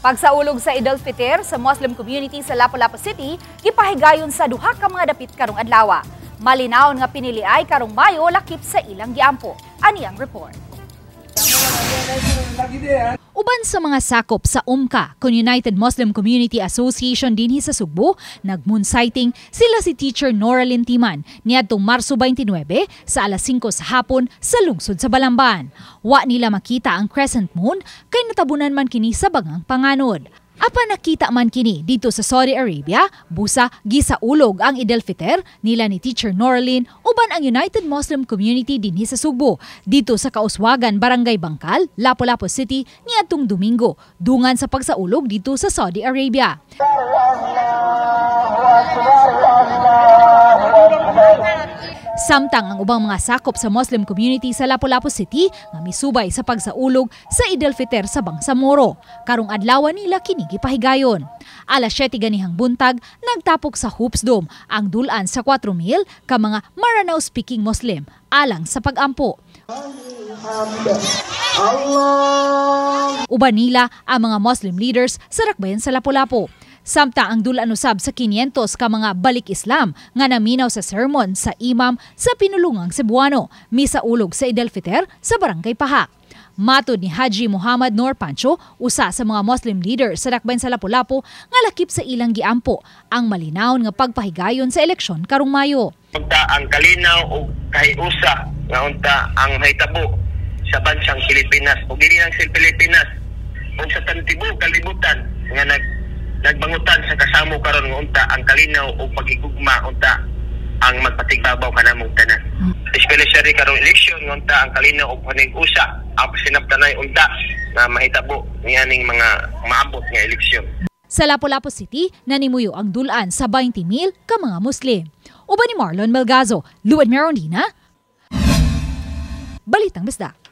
Pagsaulog sa Eid al-Fitr sa Muslim community sa Lapu-Lapu City, gipahigayon sa duha ka mga dapit karong adlaw. Malinawon nga piniliay karong Mayo lakip sa ilang giampo. Ani ang report. Uban sa mga sakop sa UMCA, kon United Muslim Community Association dinhi sa Sugbo, nag-moon sighting sila si Teacher Nora Lintiman niadtong Marso 29 sa alas 5 sa hapon sa lungsod sa Balamban. Wa nila makita ang crescent moon kay natabunan man kini sa bangang panganod. Apan nakita man kini dito sa Saudi Arabia, busa gisaulog ang Eid al-Fitr nila ni Teacher Noralyn uban ang United Muslim Community dinhi sa Sugbo, dito sa Kauswagan, Barangay Bangkal, Lapu-Lapu City niadtong Domingo, dungan sa pagsaulog dito sa Saudi Arabia. Samtang ang ubang mga sakop sa Muslim community sa Lapu-Lapu City nga misubay sa pagsaulog sa Eid al-Fitr sa Bangsamoro. Karong adlaw nila kini gipahigayon. Alas 7 ganihang buntag, nagtapok sa Hoops Dome ang dulan sa 4,000 ka mga Maranao-speaking Muslim alang sa pagampo. Uban nila ang mga Muslim leaders sa Rakbayan sa Lapu-Lapu. Samtang ang dulan usab sa 500 ka mga balik Islam nga naminaw sa sermon sa imam sa pinulungang Cebuano, misa ulog sa Eid al-Fitr sa Barangay Pahak. Matod ni Haji Muhammad Noor Pancho, usa sa mga Muslim leader sa Dakbayan sa Lapu-Lapu nga lakip sa ilang giampo ang malinawon nga pagpahigayon sa eleksyon karong Mayo. Unta ang kalinaw o kahiusa nga unta ang mahitabo sa bansang Pilipinas o dili lang sa Pilipinas o sa tantibok kalibutan nga nagbangutan sa kasamo karon nga unta ang kalinaw o pagigugma unta ang magpatigbabaw kanamong tanan. Especially karong eleksyon nga unta ang kalinaw o panig-usa ang sinabtanay unta na mahitabo nianing mga maabot nga eleksyon. Sa Lapu-Lapu City, nanimuyo ang dulan sa 20,000 ka mga Muslim. Uban ni Marlon Melgazo, Luan Merondina, Balitang Bisdak.